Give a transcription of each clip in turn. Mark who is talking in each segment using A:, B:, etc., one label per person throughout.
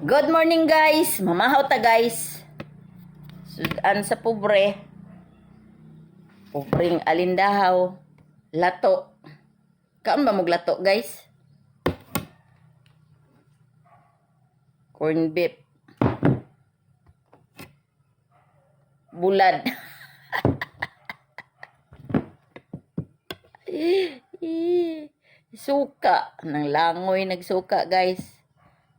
A: Good morning, guys! Mamahaw ta, guys. Sudan sa pobre. Pobreng alindahaw. Lato. Kaon ba mog lato, guys? Corn beef. Bulad. Suka. Nang langoy nagsuka, guys.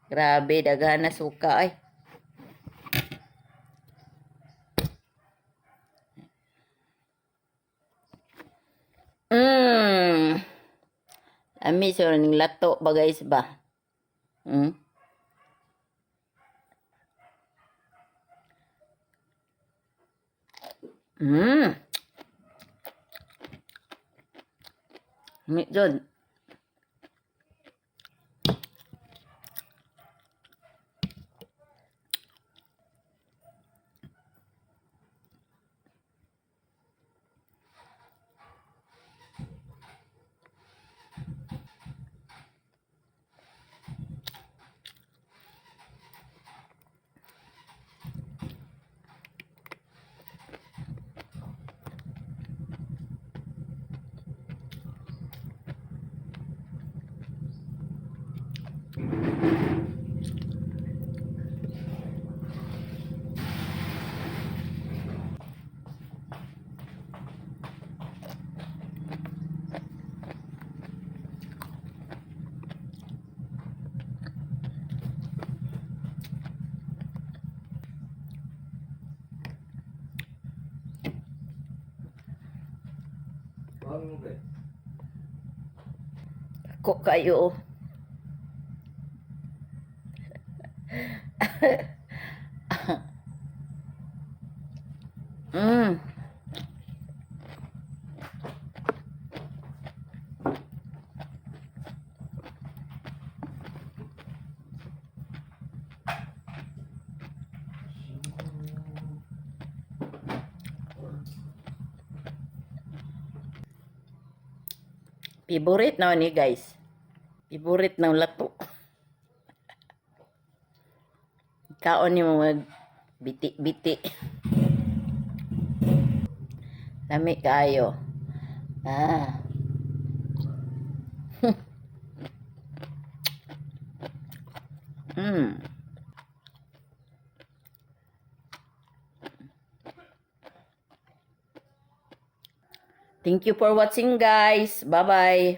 A: Grabe, daghan na suka ay. Ami so ning lato ba, guys, ba? Mi jud.
B: Ano mo ba?
A: Ko kayo. Favorite na ni, guys. Favorite ng lato. Kaon ni mo mag biti-biti. Lami kayo. Ah. Thank you for watching, guys. Bye-bye.